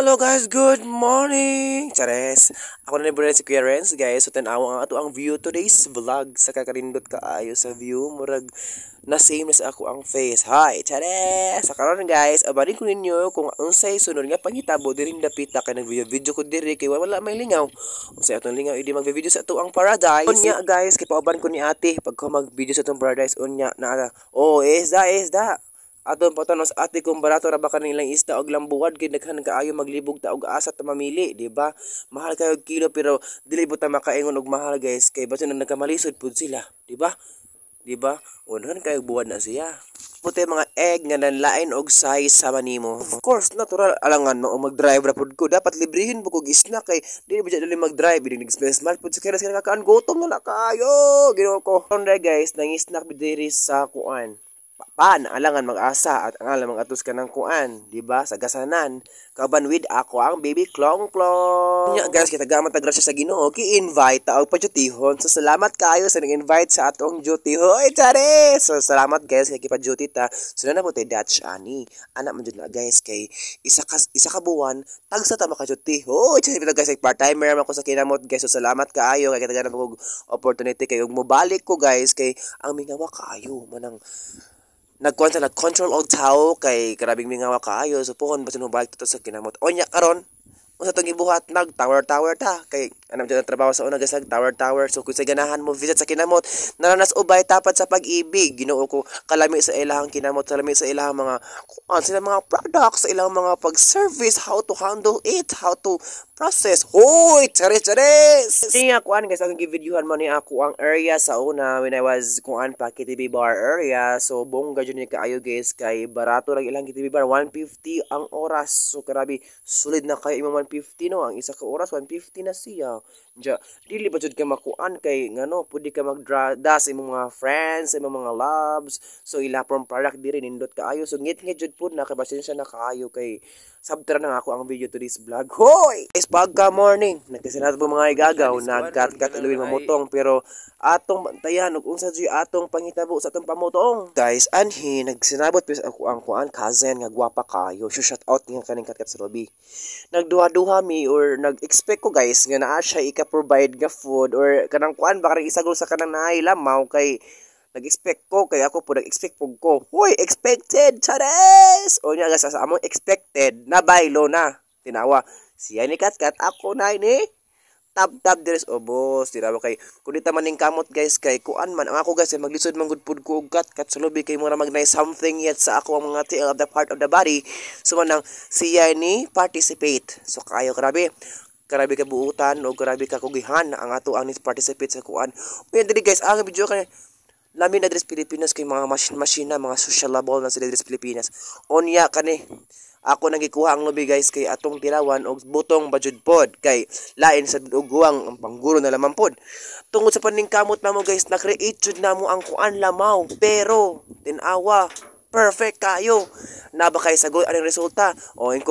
Hello guys, good morning! Chares! Ako na ni si Kuya Renz, guys. So tan-awa ang ato ang view today's vlog sa kakarindot kaayo sa view. Murag na same na sa ako ang face. Hi! Chares! Sa karon guys, abanin ko ninyo kung unsay sunod nga panghitabo diring dapita kay nag-video video ko diri kay wala may lingaw. Unsay atong lingaw idi mag-video sa ato ang paradise. Unya guys, kay pauban ko ni ate pag ko mag-video sa atong paradise, unya na, oh, isda isda. Aton patanos ate kung barato ra ba kanilang isda og lambuwad kay daghan kaayo maglibog ta og asa ta mamili, di ba? Mahal kayo og kilo pero dili ta makaingon og mahal, guys, kay basin na nagkamalisod pud sila, di ba? Di ba? Unahan kayo buwad na siya. Puti mga egg nga nanlain og size sa manimo. Of course, natural alangan mo mag-drive ra pud ko. Dapat librihin po kog isna kay dili ba dali mag-drive, dili nag-spend smart pud sa kaya kakaan, gutom na kaayo. Ginoo ko. Karon guys, nangisnak diri sa kuan pan alangan mag-asa at ang alang mag-atos ka ng kuan, di ba? Sa gasanan. Kauban with ako ang baby klong klong. Nya guys, kita gamat grasya sa Ginoo, ki-invite ta og padyutihon. So salamat kayo sa nag-invite sa atong duty. Hoy, tare! So salamat guys kay kipa-duty ta. So na po tay Dutch ani. Ana man jud na guys kay isa ka buwan tagsa ta maka-duty. Hoy, chare guys, like part-timer man ko sa kinamot, guys. So salamat kaayo kay kita og opportunity kay ug mobalik ko guys kay ang mingawa kaayo manang nagkuan sa nag-control og tao kay grabing mingawa kaayo, so pohon ba balik to sa kinamot. Onya karon unsa tong gibuhat, nag tower tower ta kay anam jud ang trabaho sa una guys, nag tower tower. So kung sa ganahan mo visit sa kinamot, naranas ubay tapat sa pag-ibig. Ginoo ko, kalami sa ilahang kinamot, kalami sa ilahang mga kuan sila, mga products, sa ilang mga pag-service, how to handle it, how to process. Hoy, charis charis! Kaya kuan guys, ang gi-videohan mo ni ako ang area sa una when I was kuan pa KTV bar area. So bongga jud ni kaayo guys kay barato lang ilang KTV bar, 150 ang oras. So grabe, solid na kayo imong 150, no, ang isa ka oras 150 na siya. Diya, dili ba jud ka makuan kay ngano pwede ka mag-das imong mga friends, imong mga loves. So ila from product diri nindot kaayo. So ngit-ngit jud pud na kay pasensya na kaayo kay sabtra na ako ang video to this vlog. Hoy! Is pagka morning, nagkasinat po mga igagaw, nagkat-kat iluwin mamutong, pero atong bantayan ug unsa jud atong pangitabo sa atong pamutong. Guys, anhi nagsinabot pis ako ang kuan cousin nga gwapa kaayo. So shout out nga kaning katkat sa Ruby. Nagduha-duha mi or nag-expect ko guys nga naa siya ika-provide nga food or kanang kuan ba kanang isagol sa kanang naay lamaw kay nag-expect ko kay ako po nag-expect po ko. Hoy, expected, chares! O niya guys, sa among expected, na baylo na. Tinawa. Siya ni Katkat, ako na ini. Tab-tab diri sa ubos. Tinawa kay kung di ta maning kamot guys kay kuan man. Ang ako guys, ay maglisod man gud pud ko og kat-kat sa lubi kay mura mag something yet sa ako ang mga tail of the part of the body. So manang siya ni participate. So kayo grabe grabe ka buutan o grabe ka kugihan ang ato ang ni participate sa kuan. Uy, diri guys, ang video kay lami na diri sa Pilipinas kay mga machine machine na mga socialable na sila diri sa Pilipinas. Onya kani ako nang gikuha ang lubi guys kay atong tilawan og butong bajud pod kay lain sa uguang ang pangguro na lamang pod. Tungod sa paningkamot namo guys, na-create jud namo ang kuan lamaw pero tinawa perfect kayo. Naba kay sagot anong resulta? O in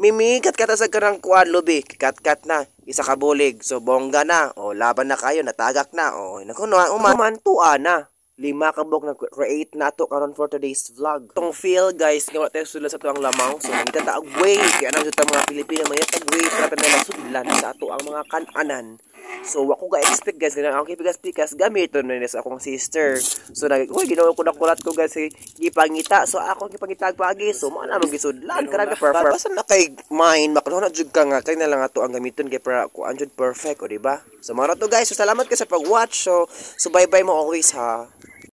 mimikat ka ta sa kanang kuan lubi, kat-kat na isa ka bulig. So bongga na, o laban na kayo, natagak na. O naku no, uman tuwa na. Lima ka buok na create nato karon for today's vlog. Tong feel guys nga wala tayo sudlan sa atuang lamaw. So mangita ta og way kay anang jud ta mga Pilipino mangita tag way para ta masudlan sa ato ang mga kananan. So wa ko ga-expect guys nga ang pikas-pikas gamiton na sa akong sister. So nag uy, Ginoo ko, nakulat ko guys gipangita. So ako gipangita pagi. So mo na mo gisudlan karang perfect. Basta na kay mind makano na jud ka nga kay na lang ato ang gamiton kay para kuan jud perfect o, di ba? So mao to guys. So salamat kay sa pag-watch. So bye-bye mo always ha.